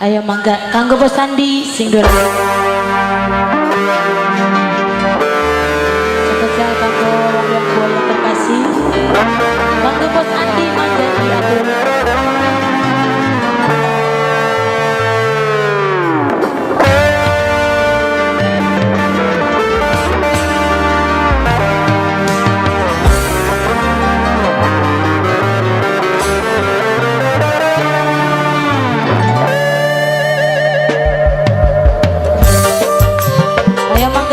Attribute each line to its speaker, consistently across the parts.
Speaker 1: Ayo mangga kanggo Bos Andi sing dua. Spesial kanggo wong-wong buaya terkasih. Kanggo Bos Andi mangga diatur.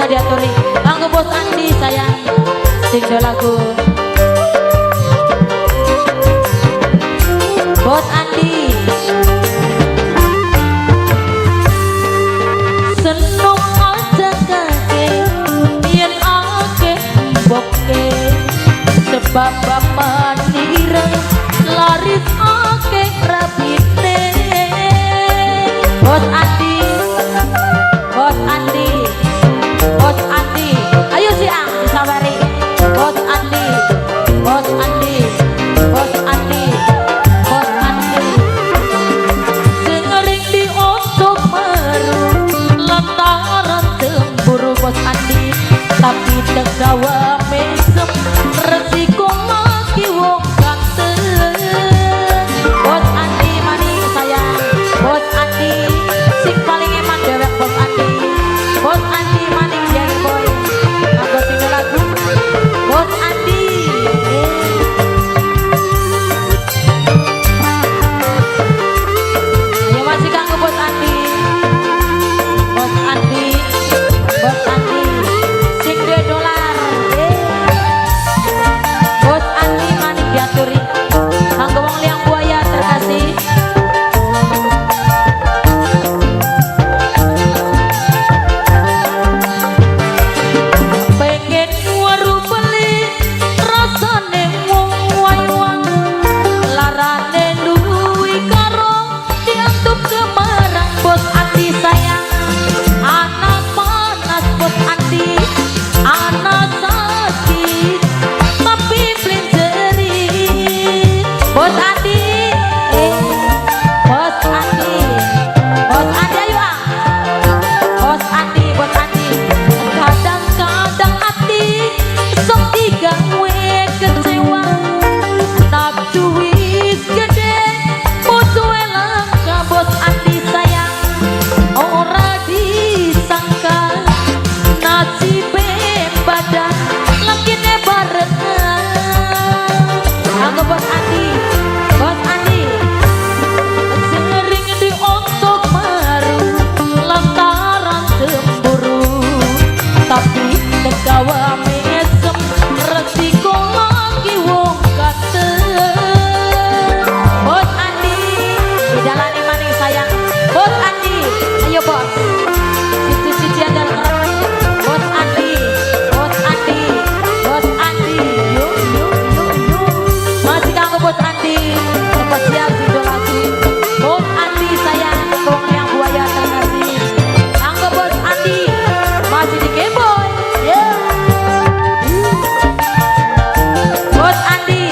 Speaker 1: Diaturi kanggo Bos Andi sayang sing do lagu Bos Andi. Seneng aja kake yen ake mboke sebab bapak nireng laris ake rabine. Bos Andi, Bos Andi, Bos Andi, ayo siang disawari. Bos Andi, Bos Andi, Bos Andi, Bos Andi. Sering diontok meru lantaran cemburu Bos Andi, tapi tegawa mesem resiko lagi wong ganteng. Bos Andi maning sayang, Bos Andi sing paling eman dewek Bos Andi. Bos Andi maning jari boy, aku sing lagu Bos Andi. Ayo masih kanggo Bos Andi, Bos Andi, Bos Andi, sing duwe dolar. Bos Andi maning diaturi, kanggo wong liang buaya terkasih. Pengen waru beli rasane wong wayuan larane luwi karo diantup kemarang Bos Andi sayang. Anak panas Bos Andi, anak sakit tapi blinjeri. Bos Andi, Bos Andi, Bos Andi ayo ah. Bos Andi, Bos Andi. Kadang-kadang hati sok digawe kecewa, nafsu wis gede musuhe langka Bos Andi sayang. Ora disangka nasibe badan lakine barengan. Kanggo Bos Andi, Bos Andi. Sering diontok maru lantaran cemburu, tapi tegawa mesem resiko lagi wong ganteng. Bos Andi dijalani maning sayang. Bos Andi, ayo bos. Siji-siji aja kerep. Bos Andi, Bos Andi, Bos Andi, yo yo yo yo. Masih kanggo Bos Andi, spesial sing lagu Bos Andi sayang, wong yang buaya terkasih. Kanggo Bos Andi, masih di Keboy. Yeah. Bos Andi,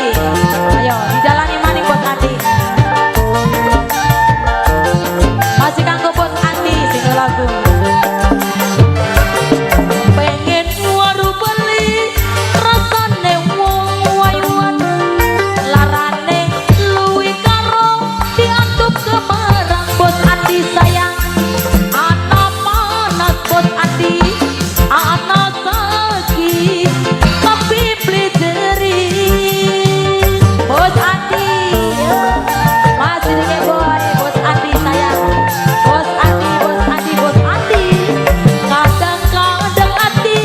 Speaker 1: ayo dijalani maning Bos Andi. Masih kanggo Bos Andi sing lagu. Pengen waru beli rasane wong wayuan larane luwi karo diantup kemarang Bos Andi sayang. Anak panas Bos Andi, anak sakit tapi beli jeri. Bos Andi, masih di Keboy Bos Andi sayang. Bos Andi, Bos Andi, Bos Andi. Kadang-kadang ati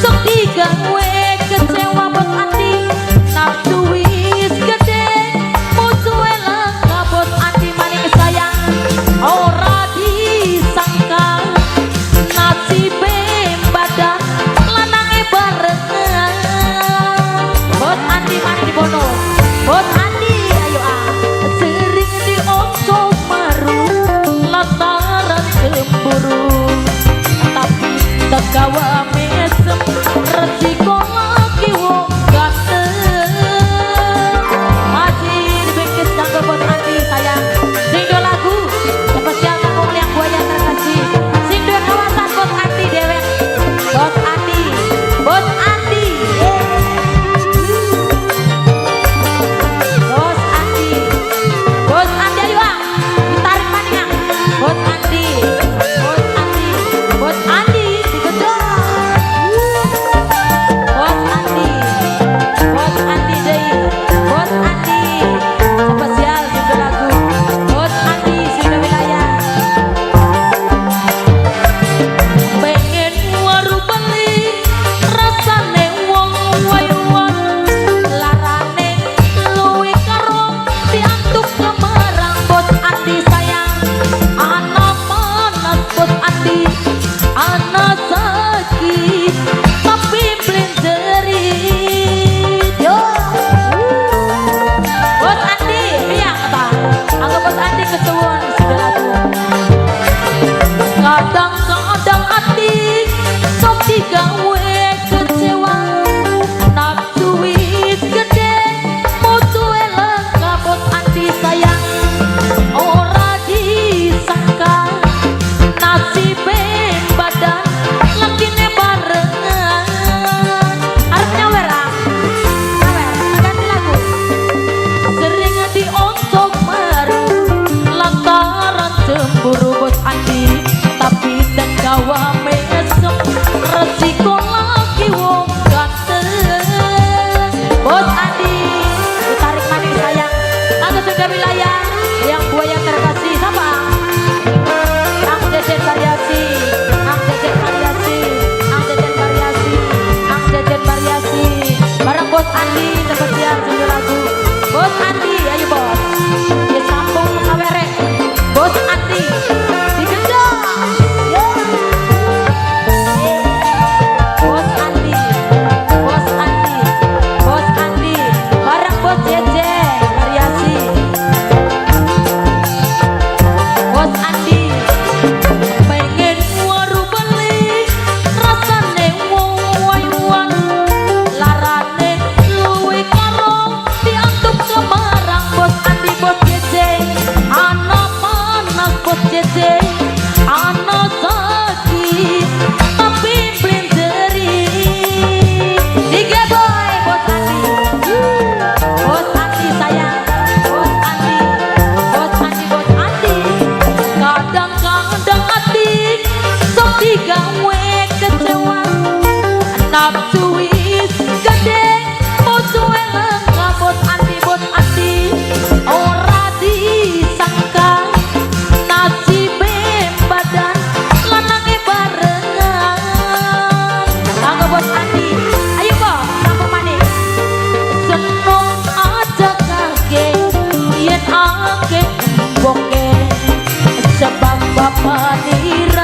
Speaker 1: sok digawe kecewa Bos Andi, nafsu wis gede musuhe langka Bos Andi maning sayang. Ora disangka nasibe badan lanange barengan. Bos Andi maning dibono. Bos Andi ayo ah. Sering diontok maru lantaran cemburu, tapi tegawa mesem resiko lagi wong ganteng. Masih dibengkis kanggo Bos Andi sayang. Sing do lagu spesial cemburu, Bos Andi, tapi ten gawa mesem resiko lagi wong ganteng. Bos Andi ditarik maning sayang. Aku sudah wilayah yang buaya terkasih sama Ang Jejen Variasi, Ang Jejen Variasi, Ang Jejen Variasi, Ang Jejen Variasi bareng Bos Andi spesial satu lagu. Bos Andi, ayo bos ya, sambung sawerek. Bos Andi digendong ya. Bos Andi, Bos Andi, Bos Andi bareng Bos Jejen Variasi. Bos Andi pengen waru beli, rasane wong wayuan, larane luwe karo diantuk kemarang. Bos Andi, Bos Jeje, ana panas, Bos Jeje, ana sakit tapi blenderi tiga boy. Bos Andi, Bos Andi sayang, Bos Andi, Bos Andi, Bos Andi, kadang-kadang ati sok digawe kecewa. Nafsu wis gede, musuhe lengkap. Bos Andi, Bos Andi, ora disangka nasibe badan lanange barengan. Kanggo Bos Andi, ayo bos, sambung maning. Seneng aja kaget yen akeh emboke sebab bapak nira.